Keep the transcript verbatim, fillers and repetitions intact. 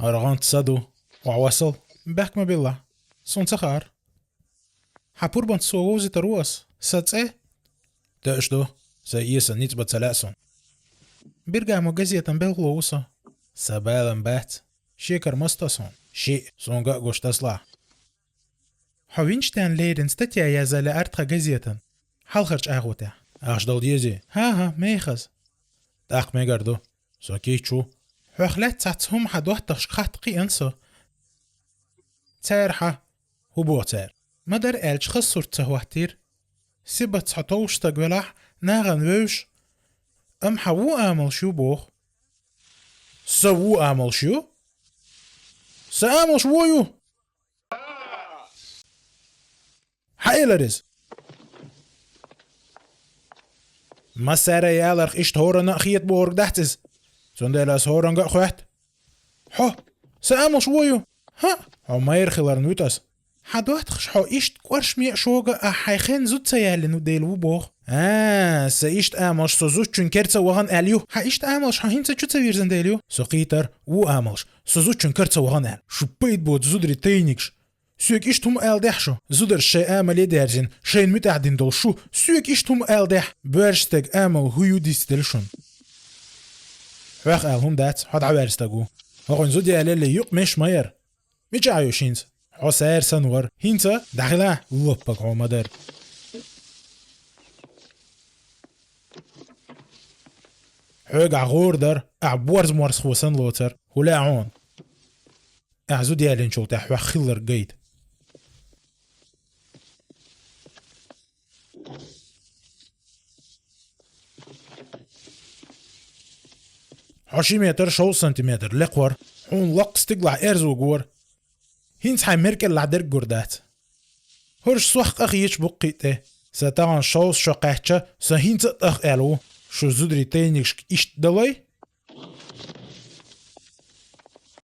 ХӀара гӀант са ду. Ва васал. Бехк ма билла. Сун ца хаар. Хьа пурбант со вовзитар ву ас. Са цӀе? Даш ду. Са иеса ницӀба ца лаьа сун. Бергамо газетан белхло ву со. Са балан бац. Шекар маста сон. Ши, сун га гуш тасла. Хьо винчтен лерин статья яза лаьар тха газетан. Хьалхарч агӀотя. Аш дал дези? Ха-ха, мехаз. ТӀаккха мегар ду. Со кийчу. Хьох лаьццац хӀума хьа доттахш хатта кхиан со. Цар хьа. ХӀу бо цар. Ма дар аьлч хас сурт ца хӀоттир. Сибац хьо товш стаг велахь, нагӀан вевш. Ам хьа ву амалш ю бох. Са ву амалш ю? Са амалш ву ю? Хьаэлар из. Массара яларх ишт хӀорана а хет бохург дахьц из. Цундела ас хӀоранга а хоьт. Хьо, са амалш ву ю? Хьа? Хьо майр хиларн вуьтас. Хьа доттахш хьо ишт кӀоршме а шога а хьай хен зуд ца яллин ву дел ву бох. А, са ишт амалш со зудчун керца вагӀан аьл ю. Хьа ишт амалш хьо хинца чу ца вирзан дел ю. Со кхитар ву амалш со зудчун керца вагӀан аьл. Шу пайд боц зудри тайникш. Соьг ишт хӀума аьл дехь шу. Зударш шай амале дерзин, шайн муьтӀахь дин дол шу. Соьг ишт хӀума аьл дехь. Боьрш стаг амал хӀу ю дисдел шун. Хьох аьл хӀума дац, хьо дӀаваьр стаг ву. ХӀокхуьн зуд ялелли юкъ меш ма яр. Мича ю шинца? Хьо сар сан вар. ХӀинца? ДӀахила, лоппаг хьо ма дар. Хьоьгахь гӀор дар, ахь борз морс хӀу сан лоцар. ХӀу лаьа хьуна? Ахь зуд яллинчул тӀехь хьох хиллар гайта. Хьо ши метр шовзткъа сантиметр лекхор, хьуна локх стиглахь эрзу гор. ХӀинца хьайн меркӀеллахь дерг гур дац. ХӀорш сох къах йечу буккхий тӀе. Сан тахана шовзткъа шо кхаьчча, сан хӀинца а тӀах аьлла ву. Шу зударий тайнигашка иштта далой?